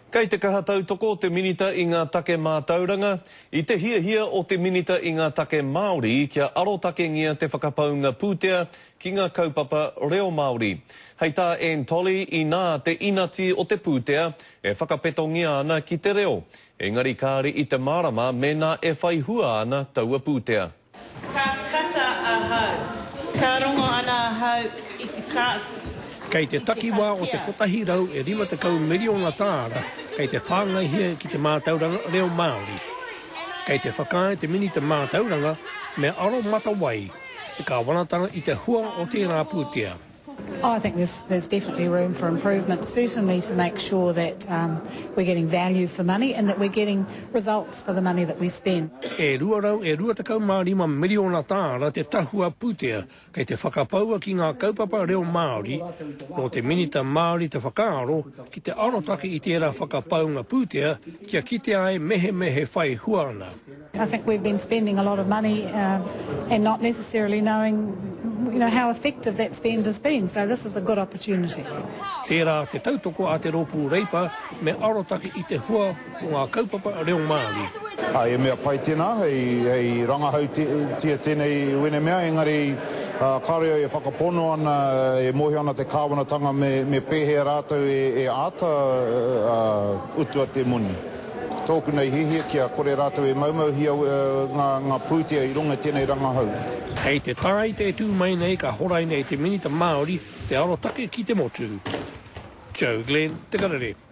Kei te kaha tautoko te Minita i ngā take mātauranga, i te hiahia o te Minita i ngā take Māori kia arotakengia te whakapaunga pūtea ki ngā kaupapa reo Māori. Hei tā Anne Tolley, inā te inati o te pūtea e whakapetongia ana ki te reo, engari kāre i te mārama mēnā e whai hua ana taua pūtea. Ka kata ahau. Ka rongo ana ahau i te ka. Kei te takiwā o te 150 miriona tāra kei te whāngaihia ki te mātauranga reo Māori. Kei te whakaae te Minita Mātauranga me aromatawai te kāwanatanga i te hua o tērā pūtea. Oh, I think there's, there's definitely room for improvement, certainly to make sure that um, we're getting value for money and that we're getting results for the money that we spend. E 225 miriona tāra te tahua pūtea kei te whakapaua ki ngā kaupapa reo Māori, nō te Minita Māori te whakaaro ki te arotake i tērā whakapaunga pūtea kia kitea ai mehemea he whai hua ana. I think we've been spending a lot of money and not necessarily knowing you know, how effective that spend has been, so this is a good opportunity. Tērā te tautoko a te Rōpū Reipa me arotake i te hua o ngā kaupapa reo Māori. He mea pai tēnā, hei rangahautia tēnei wene mea, engari kāore au e whakapono ana, e mōhio ana te kāwanatanga me pēhea rātou e āta utua te moni. Tōku nei hiahia kia kore rātou e maumauhia ngā pūtea i runga i tēnei rangahau. Hei te Tāite e tū mai nei ka horaina e te Minita Māori te arotake ki te motu. Joe Glenn, Te Karere.